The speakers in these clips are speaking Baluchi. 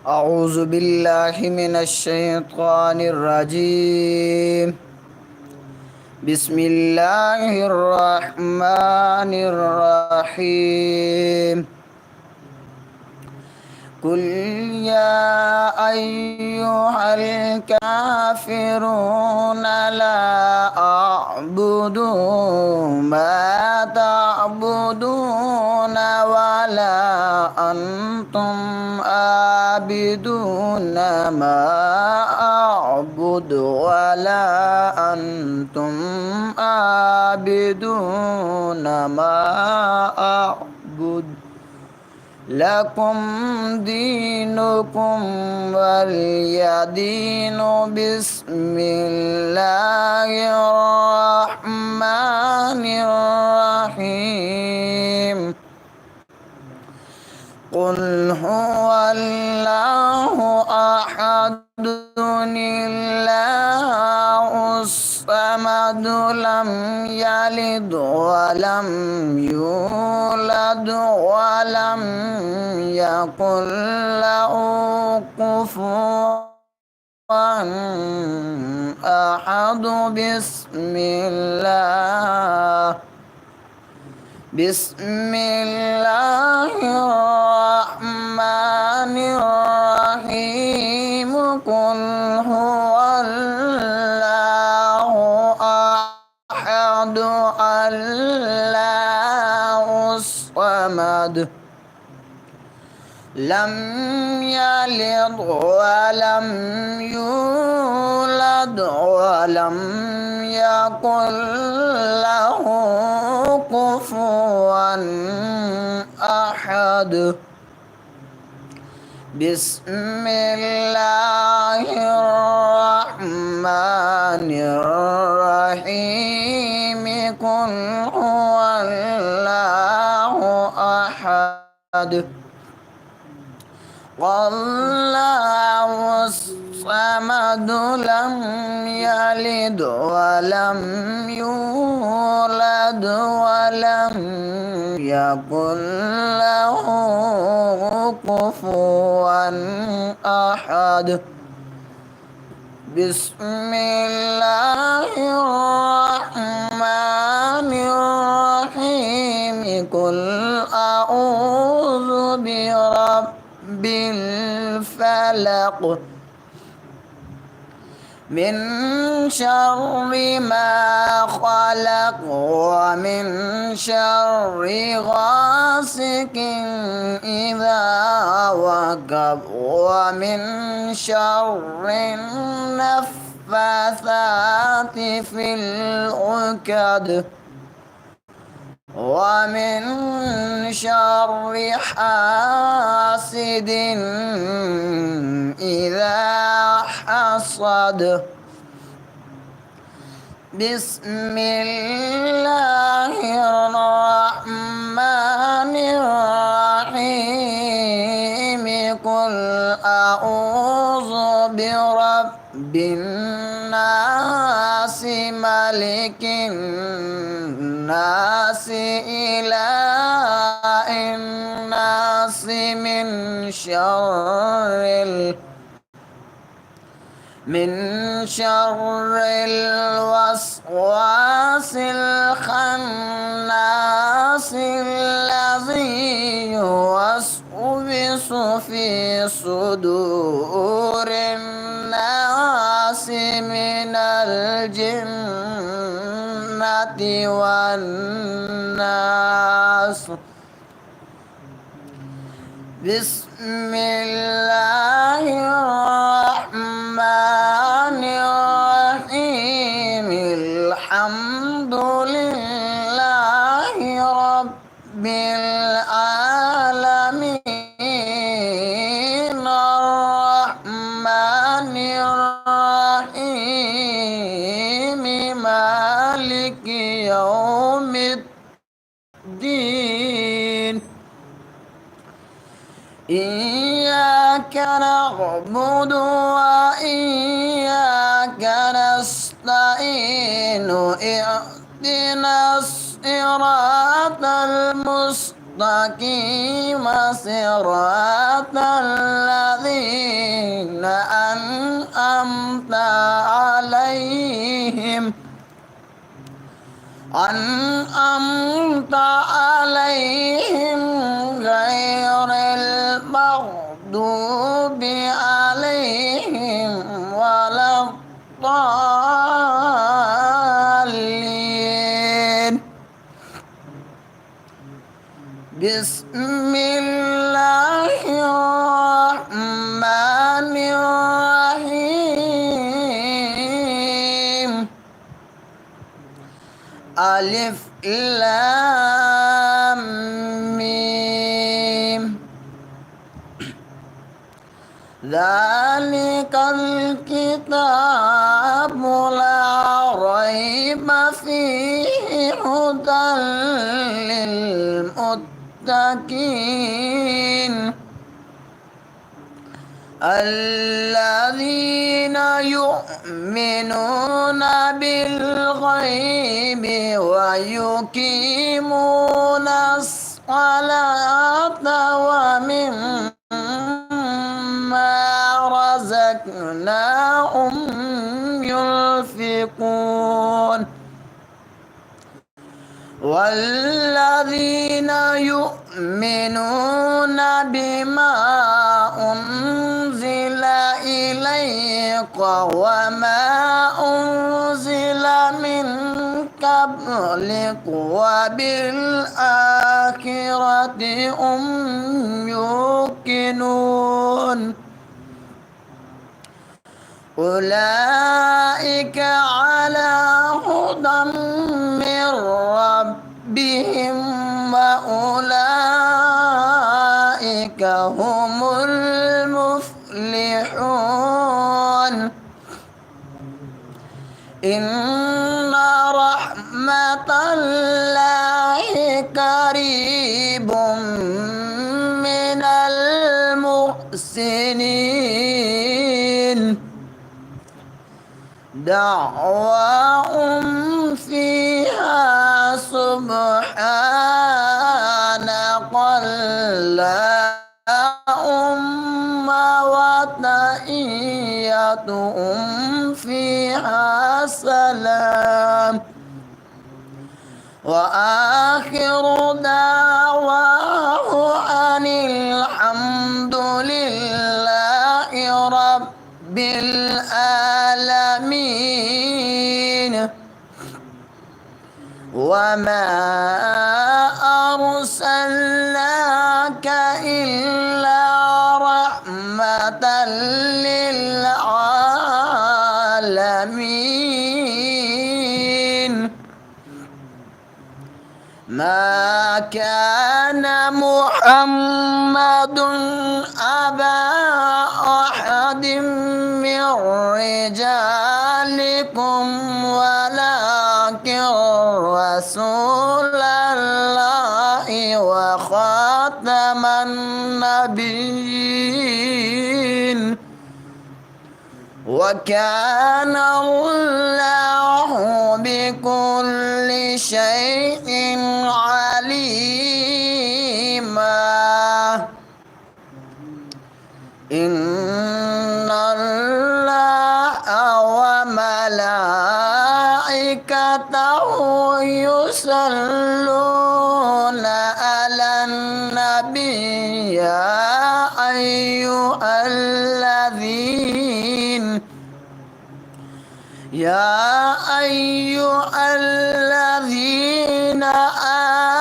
أعوذ بالله من الشيطان الرجيم. بسم الله الرحمن الرحيم. قل يا أيها الكافرون لا أعبد ما تعبدون ولا أنتم عابدون ما أعبد ولا أنتم عابدون ما أعبد. لكم دينكم ولي دين. بسم الله الرحمن الرحيم. قل هو الله أحد، الله الصمد، لم يلد ولم يولد ولم يكن له كفوا أحد. بسم الله، بسم الله الرحمن الرحيم. قل هو الله أحد، الله الصمد، لم يلد ولم يولد ولم يكن له كفوا أحد. بسم الله الرحمن الرحيم. قل هو الله أحد، الله الصمد، لم يلد ولم يولد ولم يكن له كفوا أحد. بسم الله الرحمن الرحيم. قل أعوذ برب الفلق، من شر ما خلق، ومن شر غاسق إذا وقب، ومن شر النفاثات في العقد، ومن شر حاسد إذا حسد. بسم الله الرحمن الرحيم. قل أعوذ برب الناس، ملك الناس، إله الناس، من شر ال-، من شر الوسواس الخناس الذي يوسوس يوسوس في صدور الناس من الجنة والناس. بسم الله الرحمن الرحيم. الحمد لله رب العالمين. الرحمن الرحيم. مالك يوم الدين. إياك نعبد وإياك نستعين. اهدنا الصراط المستقيم. المستقيم صراط الذين أنعمت عليهم، أنعمت عليهم غير المغضوب عليهم ولا الضالين. بسم الله الرحمن الرحيم. ألف لام ميم. ذلك الكتاب لا ريب فيه هدى للمتقين الذين يؤمنون بالغيب ويقيمون الصلاة ومما رزقناهم ينفقون. والذين يؤمنون بما أنزل إليك وما أنزل من قبلك وبالآخرة هم يوقنون. أولئك على هدى من ربهم وأولئك هم المفلحون. إن رحمة الله قريب من المحسنين. دعواهم فيها سبحانك اللهم وتحيتهم فيها سلام. وآخر دعواهم أن الحمد لله رب العالمين. وما أرسلناك إلا رحمة للعالمين. ما كان محمد أبا أحد من رجالكم ولكن رسول الله وخاتم النبيين. وكان الله بكل شيء عليما. إن الله وملائكته يصلون على النبي، يا أيها الذين يا أيها الذين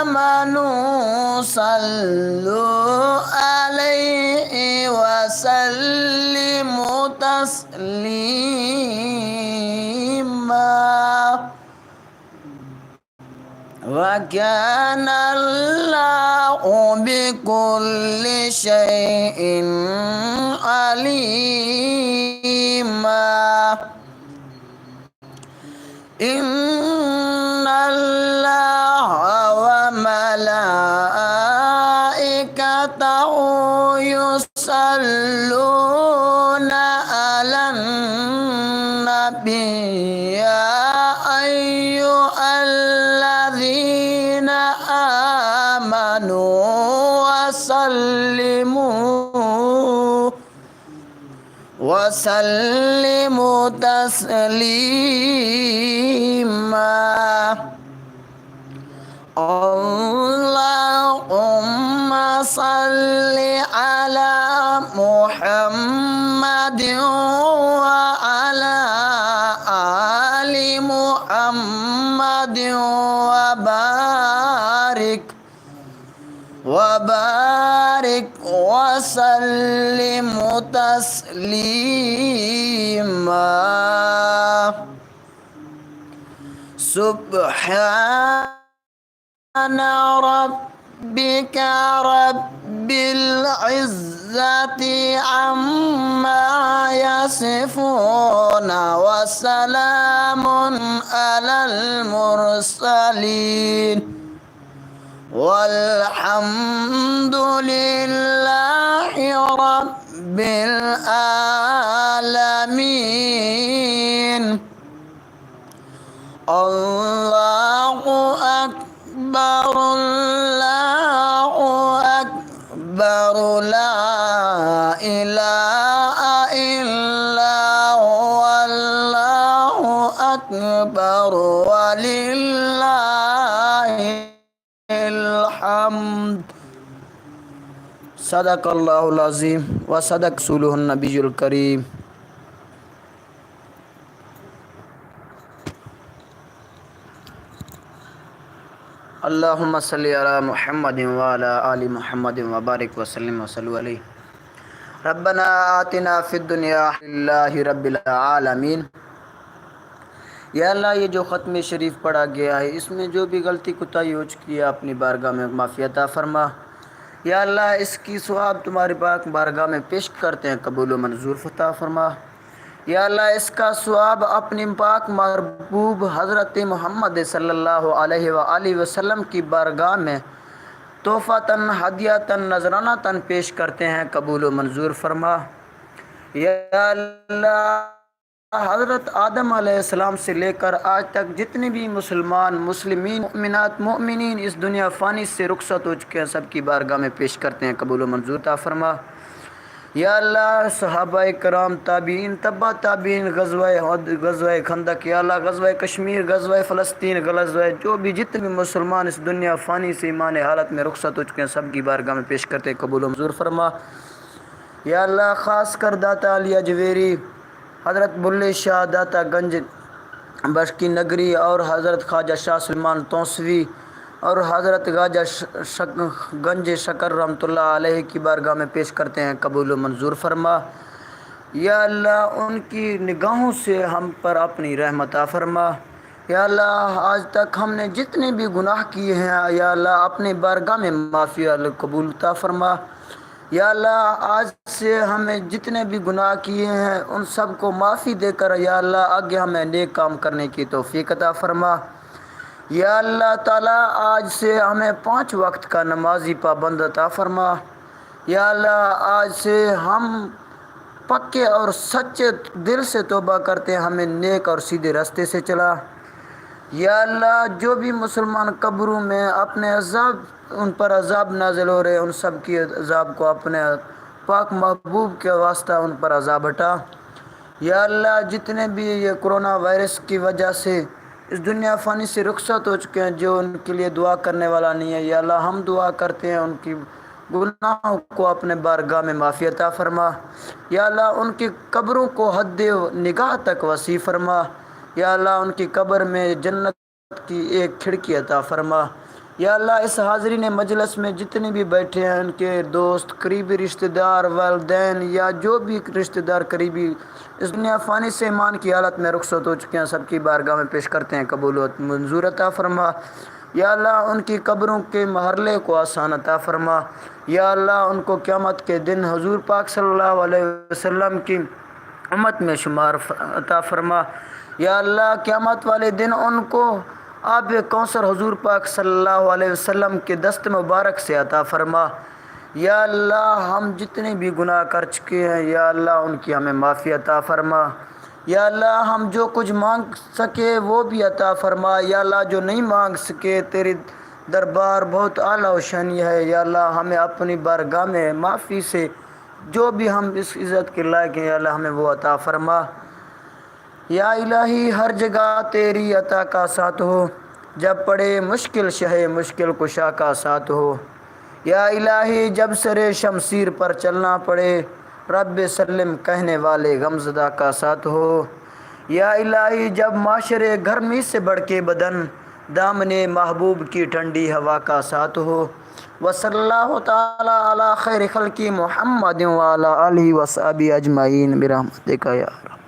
آمنوا صلوا عليه وسلموا تسليما. وكان الله بكل شيء عليما. إن الله وملائكته يصلون على النبي، يا أيها الذين وسلم تسليما. اللهم صل على محمد وعلى آل محمد وبارك وبارك وسلم تسليما. سبحان ربك رب العزة عما يصفون، وسلام على المرسلين، والحمد لله رب العالمين. الله أكبر، الله أكبر، لا إله إلا هو، الله أكبر، ولله الحمد. صدق الله العظيم وصدق رسوله النبي الكريم. اللهم صل على محمد وعلى آل محمد وبارك وسلم وصلوا عليه. ربنا آتنا في الدنيا لله رب العالمين. یا اللہ، یہ جو ختم شریف پڑھا گیا ہے، اس میں جو بھی غلطی کوتاہی ہو چکی ہے، اپنی بارگاہ میں معافی عطا فرما۔ یا اللہ، اس کی ثواب تمہاری پاک بارگاہ میں پیش کرتے ہیں، قبول و منظور عطا فرما۔ یا اللہ، اس کا ثواب اپنے پاک محبوب حضرت محمد صلی اللہ علیہ وآلہ وسلم کی بارگاہ میں تحفتاً، ہدیتاً، نذرانہ‌تاً پیش کرتے ہیں، قبول و منظور فرما۔ یا اللہ، حضرت آدم علیہ السلام سے لے کر آج تک جتنے بھی مسلمان، مسلمین، مؤمنات، مؤمنین اس دنیا فانی سے رخصت ہو چکے ہیں، سب کی بارگاہ میں پیش کرتے ہیں، قبول و منظور عطا فرما۔ یا اللہ، صحابہ کرام، تابعین، تبع تابعین، غزوہ احد، غزوہ خندق، یا اللہ، غزوہ کشمیر، غزوہ فلسطین، غزوہ جو بھی جتنے بھی مسلمان اس دنیا فانی سے ایمان حالت میں رخصت ہو چکے ہیں، سب کی بارگاہ میں پیش کرتے ہیں، قبول و منظور فرما۔ یا اللہ، خاص کر داتا علی اجویری، حضرت بلے شاہ، داتا گنج بشکی نگری اور حضرت خواجہ شاہ سلیمان تونسوی اور حضرت خواجہ ش-، شک-، گنج شکر رحمۃ اللہ علیہ کی بارگاہ میں پیش کرتے ہیں، قبول و منظور فرما۔ یا اللہ، ان کی نگاہوں سے ہم پر اپنی رحمت عطا فرما۔ یا اللہ، آج تک ہم نے جتنے بھی گناہ کیے ہیں، یا اللہ، اپنی بارگاہ میں معافی قبول عطا فرما۔ یا اللہ، آج سے ہمیں جتنے بھی گناہ کیے ہیں، ان سب کو معافی دے کر، یا اللہ، آگے ہمیں نیک کام کرنے کی توفیق عطا فرما۔ یا اللہ تعالیٰ، آج سے ہمیں پانچ وقت کا نمازی پابند عطا فرما۔ یا اللہ، آج سے ہم پکے اور سچے دل سے توبہ کرتے ہیں، ہمیں نیک اور سیدھے راستے سے چلا۔ یا اللہ، جو بھی مسلمان قبروں میں اپنے عذاب، ان پر عذاب نازل ہو رہے، ان سب کی عذاب کو اپنے پاک محبوب کے واسطہ ان پر عذاب ہٹا۔ یا اللہ، جتنے بھی یہ کرونا وائرس کی وجہ سے اس دنیا فانی سے رخصت ہو چکے ہیں، جو ان کے لیے دعا کرنے والا نہیں ہے، یا اللہ، ہم دعا کرتے ہیں، ان کی گناہوں کو اپنے بارگاہ میں معافی عطا فرما۔ یا اللہ، ان کی قبروں کو حد نگاہ تک وسیع فرما۔ یا اللہ، ان کی قبر میں جنت کی ایک کھڑکی عطا فرما۔ یا اللہ، اس حاضرین مجلس میں جتنے بھی بیٹھے ہیں، ان کے دوست، قریبی رشتہ دار، والدین یا جو بھی رشتہ دار قریبی اس دنیا فانی سے ایمان کی حالت میں رخصت ہو چکے ہیں، سب کی بارگاہ میں پیش کرتے ہیں، قبول و منظور عطا فرما۔ یا اللہ، ان کی قبروں کے مرحلے کو آسان عطا فرما۔ یا اللہ، ان کو قیامت کے دن حضور پاک صلی اللہ علیہ وسلم کی امت میں شمار ف-، عطا فرما۔ یا اللہ، قیامت والے دن ان کو آب کوثر حضور پاک صلی اللہ علیہ وسلم کے دست مبارک سے عطا فرما۔ یا اللہ، ہم جتنے بھی گناہ کر چکے ہیں، یا اللہ، ان کی ہمیں معافی عطا فرما۔ یا اللہ، ہم جو کچھ مانگ سکے، وہ بھی عطا فرما۔ یا اللہ، جو نہیں مانگ سکے، تیرے دربار بہت اعلیٰ و شانی ہے۔ یا اللہ، ہمیں اپنی بارگاہ میں معافی سے جو بھی ہم اس عزت کے لائق ہیں، یا اللہ ہمیں وہ عطا فرما۔ یا الٰہی، ہر جگہ تیری عطا کا ساتھ ہو، جب پڑے مشکل شہ مشکل کشا کا ساتھ ہو۔ یا الٰہی، جب سر شمشیر پر چلنا پڑے، رب سلم کہنے والے غمزدہ کا ساتھ ہو۔ یا الٰہی، جب معاشرے گرمی سے بھڑکے بدن، دامن محبوب کی ٹھنڈی ہوا کا ساتھ ہو۔ وصلی اللہ تعالی علی خیر خلقہ محمد وعلی آلہ وصحبہ اجمعین برحمتک یا ارحم۔